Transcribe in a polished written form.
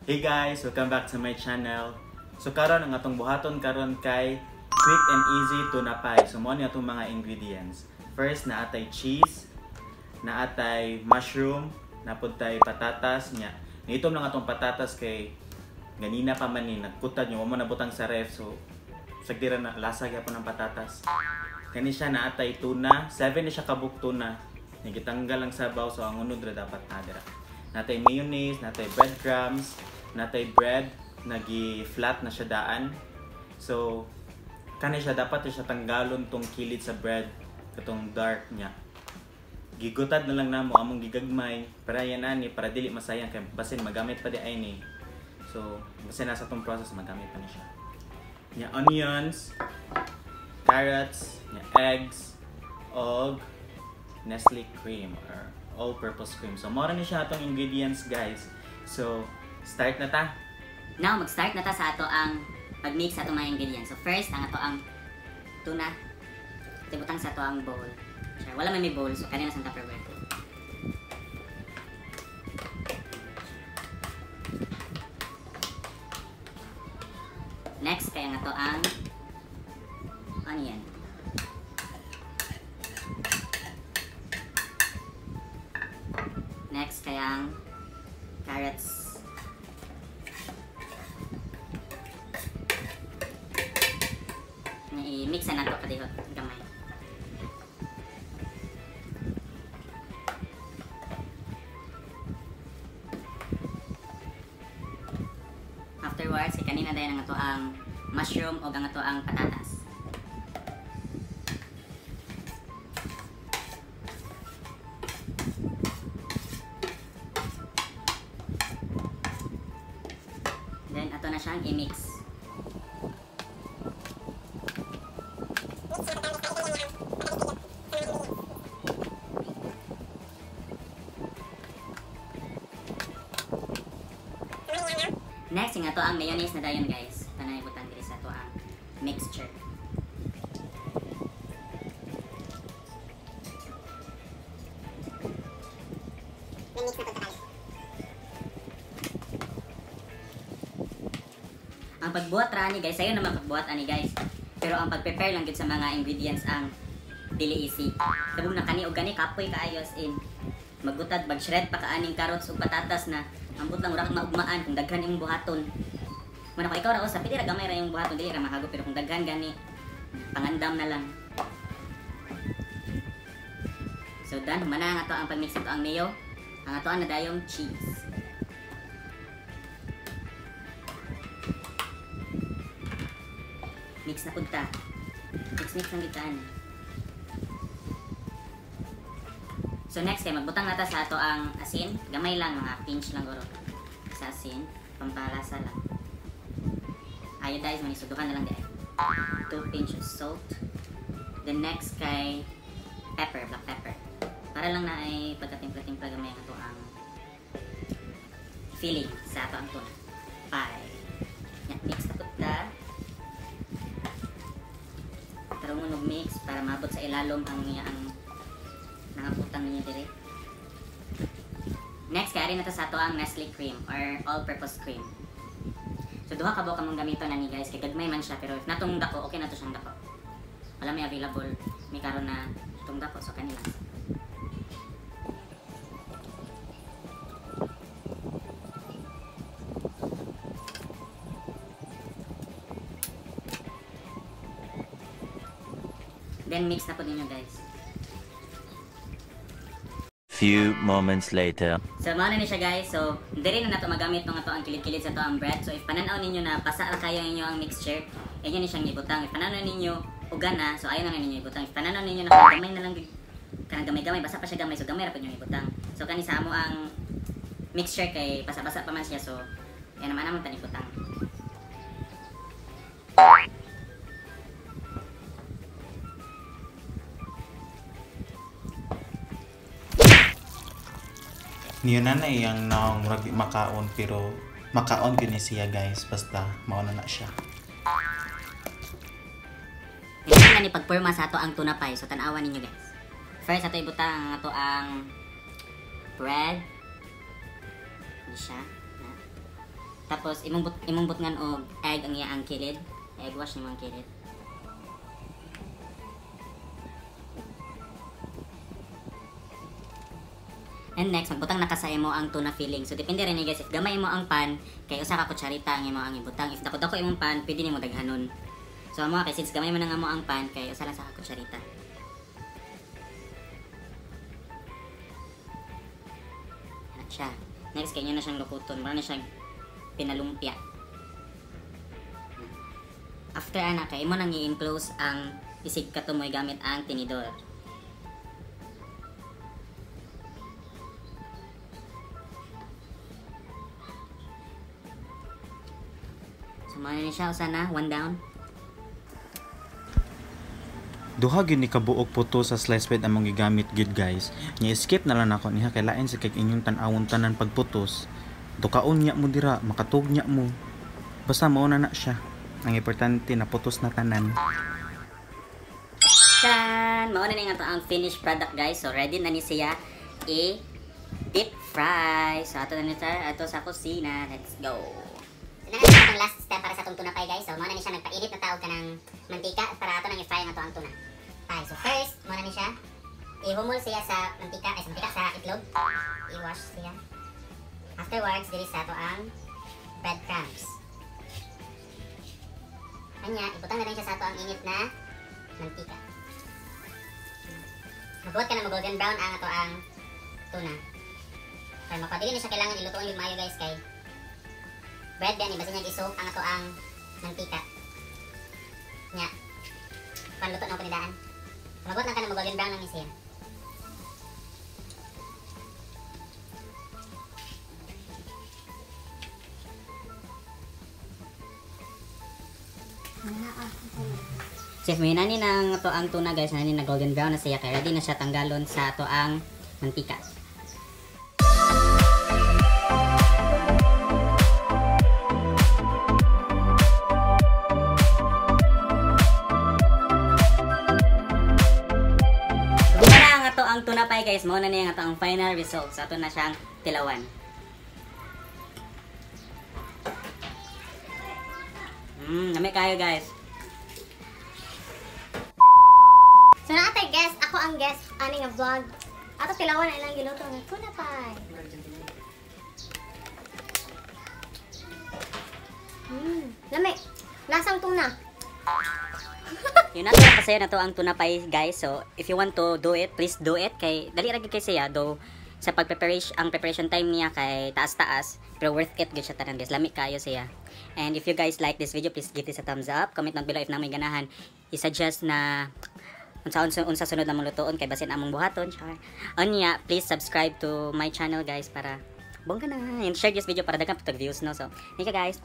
Hey guys, welcome back to my channel. So karon ang atong buhaton karon kay quick and easy tuna pie. So mao ni atong mga ingredients. First, naatay cheese, naatay mushroom, napud tay patatas nya. Niitom lang atong patatas kay ganina pa man ni nagkutad nyo, wa mo nabutang sa ref, so sagdira na lasa gyapon ang patatas. Kani siya naatay tuna, 7 ni siya kabuk tuna. Nagitanggal ang sabaw, so ang unod ra dapat na dira. Natay mayonnaise, natay breadcrumbs, natay bread, nagi-flat na siya daan. So kani siya dapat siya tanggalon tong kilid sa bread katong dark niya. Gigutad na lang namo among gigagmay para yan ani para dili masayang kay basin magamit pa di ay ni. So basin nasa tong process magamit pa ni siya. Nya onions, carrots, nya eggs, og Nestle cream or all-purpose cream. So mao ra ni siya atong ingredients guys. So start na ta. Now mag-start na ta sa ato ang pag-mix sa atong mga ingredients. So first ang ato ang tuna. Ibutang sa ato ang bowl. Sure, wala man may bowl, so kanina sa Tupperware. Next kay ang ato ang onion. Next kay ang carrots. I-mix na nato kadihot gamay. Afterwards, kay kanina dayon ang ato ang mushroom o ang ato ang patatas. Then ato na siyang i-mix. Next, yung ato ang mayonnaise na dayon guys. Tanay butang diri sa ato ang mixture. Ang pagbuhat ra ani guys, sayo naman pagbuhat ani guys. Pero ang pag-prepare lang gyud sa mga ingredients ang dili easy. Sabog na kani og gani kapoy kaayos in. Magutad, mag-shred pa kaaning carrots ug patatas na ambot lang ura kang maugmaan kung daghan imong buhaton. Muna ko ikaw ra usa, pili ra gamay ra imong buhaton, dili ra mahagop, pero kung daghan gani pangandam na lang. So done, humana ang ato ang pag-mix ato ang mayo, ang ato ang nadayong cheese. Mix na pud ta. Mix-mix lang gyud ta ani. So next kay magbutang na ta sa ato ang asin, gamay lang, mga pinch lang guro sa asin, pampalasa lang. Iodize man isudukan na lang di. 2 pinch of salt. The next kay pepper, black pepper. Para lang na ay pagkatimpla-timpla gamay ang ato ang filling sa ato ang tuna pie. Yan, mix na pud ta. Tarungon og mix para maabot sa ilalom ang iya ang nangabutang ninyo diri. Next, kay ari na ta sa ato ang Nestle cream or all-purpose cream. So duha ka buok among gamiton ani guys, kay gagmay man siya, pero if natong dako, okay na to siyang dako. Wala may available may karon na itong dako, so kani lang. Then mix na po ninyo guys. Few moments later. So mao na ni siya guys. So diri na nato magamit tong ato ang kilid-kilid sa ato ang bread. So if pananaw ninyo na pasa ra kayo ninyo ang mixture, inyo ni siyang ibutang. If pananaw ninyo uga na, so ayon na ninyo ibutang. If pananaw ninyo na gamay na lang kanang gamay-gamay, basa pa siya gamay, so gamay ra pud ninyo ibutang. So kani sa amo ang mixture kay basa-basa pa man siya, so yan naman among tanibutang. Niyo na na iyang naong murag di makaon, pero makaon gyud ni siya guys, basta mao na na siya. Hindi na ni pagporma sa ato ang tuna pie, so tan-awan ninyo guys. First ato ibutang ang ato ang bread. Ni siya. Na. Tapos imong butngan og egg ang iya ang kilid. Egg wash nimo ang kilid. And next, magbutang na ka sa imo ang tuna filling. So depende rin ni guys, if gamay mo ang pan, kay usa ka kutsarita ang imo ang ibutang. If dako-dako imong pan, pwede nimo daghanon. So amo kay since gamay man ang amo ang pan, kay usa lang sa ka kutsarita. Ana siya. Next, kay inyo na siyang lukuton. Mura na siyang pinalumpia. After ana, kay imo nang i-enclose ang isig katumoy gamit ang tinidor. So mao na siya, usa na, one down. Duha gyud ni kabuok puto sa slice bread among gigamit gyud guys. Nya skip na lang nako niya kay lain sa kay inyong tan-awon tanan pagputos. Dukaon nya mo dira, makatug nya mo. Basta mao na na siya. Ang importante na putos na tanan. Tan, mao na ni nga to ang finished product guys. So ready na ni siya i deep fry. So ato na ni siya ato sa kusina. Let's go. So, na na itong last step para sa atong tuna pie guys. So mao na ni siya, nagpainit na tawag ka ng mantika para ato nang i-fry ang ato ang tuna pie. So first, mao na ni siya, ihumol siya sa mantika, ay sa mantika, sa itlog. I-wash siya. Afterwards, diri sa ato ang breadcrumbs. Anya, ibutang na rin siya sa ato ang init na mantika. Magbuhat ka na mag golden brown ang ato ang tuna. Pero mapadili na siya kailangan ilutuan yung mayo guys kay bread yan, basin niya isoak ang ato ang mantika. Nya, panluto na ako nidaan. Magbuhat lang ka na mag golden brown ang siya. Chef, may nani ng ato ang tuna guys, nani na golden brown na siya kay ready na siya tanggalon sa ato ang mantika. Wala ang ato ang tuna pie guys, mao na niya ang ato ang final result. So ato na siyang tilawan. Nami kayo guys. So naatay guest, ako ang guest ani nga vlog. Ato tilawan na ilang giluto nga tuna pie. Lami. Lasang tuna. Yun na to kasi na to ang tuna pie guys. So if you want to do it, please do it kay dali ra gyud kay siya though sa pag-preparation, ang preparation time niya kay taas-taas, pero worth it gyud siya tanan guys. Lami kayo siya. And if you guys like this video, please give this a thumbs up. Comment down below if na may ganahan. I-suggest na unsa sunod na mong lutoon kay basin among buhaton. Char. Unya, please subscribe to my channel guys para bongga na and share this video para daghan pud views no. So, nika guys.